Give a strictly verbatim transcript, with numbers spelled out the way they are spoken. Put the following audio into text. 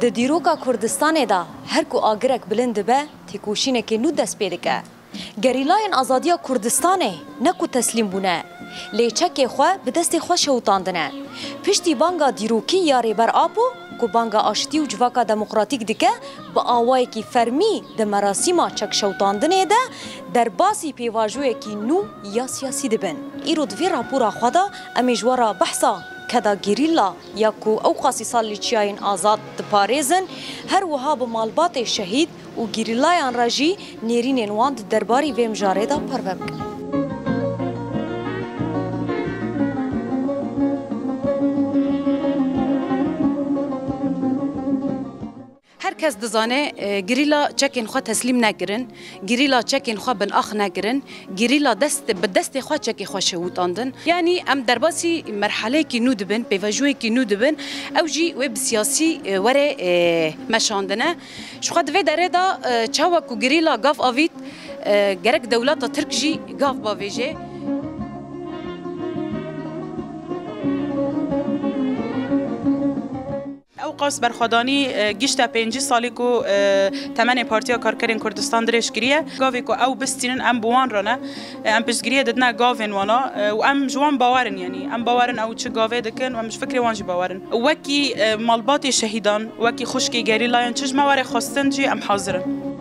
Di dîroka Kurdistanê de her ku agirek bilind dibe, têkoşînekê nû dest pê dike. Gerîlayên Azadiya Kurdistanê ne ku teslîm bûne, lê çekê xwe bi destê xwe şewitandine. Piştî banga dîrokî ya Rêber Apo ku banga aştî û civaka demokratîk dike, bi awayekî fermî di merasîma çekşewitandinê de derbasî pêvajoyekî nû ya siyasî dibin. Îro di vê rapora xwe de em ê ji we re behsa keda gerîla ya ku ew qasî sal li çiyayên azad diparêzin, her wiha bi malbatê şehîd û gerîlayan re jî nêrînên wan di derbarî vê mijarê de parve bikin. Her kes dizane, e, gerîla çekên xwe teslîm nekirin, gerîla çekên xwe bin ax nekirin, gerîla dest, bi destê xwe çekê xwe şewitandin. Yanî em derbasî merheleyekî nû dibin, pêvajoyekî nû dibin, ew jî wê bi siyasî, e, were, e, meşandine. Ji xwe di vê derê de, e, çawa ku gerîla gav avît, e, gerek dewleta Tirk jî gav bavêje. Ew qas berxwedanî, e, gişte pêncî salî ku, e, temenê Partiya Karkerên Kurdistan dirêj kiriye. Gavê ku ew bistînin em bi wan re ne. E, em piştgiriyê didine gavên wana, e, û em ji wan bawer in, yanî em bawer in ew çi gavê dikin û em ji fikrê wan jî bawer in. Wekî, e, malbatê şehîdan, wekî xwişkê gerîlayan çi ji me were xwestin jî em hazir in.